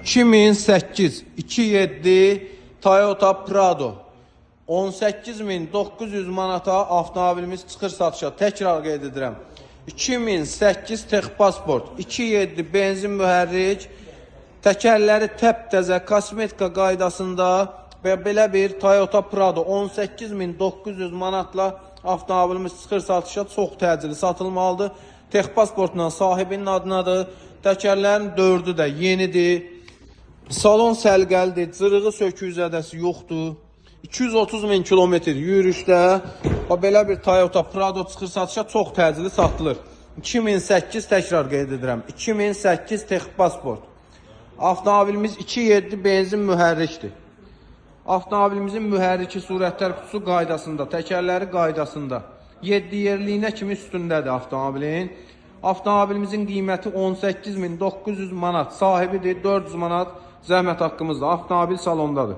2008 2.7 Toyota Prado 18.900 manata avtomobilimiz çıxır satışa. Təkrar qeyd edirəm. 2008 Texpasport 2.7 benzin mühərrik, təkərləri təptəzə, kosmetika qaydasında və belə bir Toyota Prado 18.900 manatla avtomobilimiz çıxır satışa. Çox təcili satılmalıdır. Texpasportla sahibinin adınadır. Təkərlərin dördü də yenidir. Salon səliqəlidir, cırığı söküyü zədəsi yoxdur. 230 min kilometr yürüşdə bax belə bir Toyota Prado çıxır satışa, çox təcili satılır. 2008, təkrar qeyd edirəm. 2008 Texpasport. Avtomobilimiz 2.7 benzin mühərrikdir. Avtomobilimizin mühərriki surətlər qutusu qaydasında, təkərləri qaydasında. 7 yerliyinə kimi üstündədir avtomobilin. Avtomobilimizin qiyməti 18.900 manat. Sahibidir, 400 manat zəhmət haqqımızdır. Avtomobil salondadır.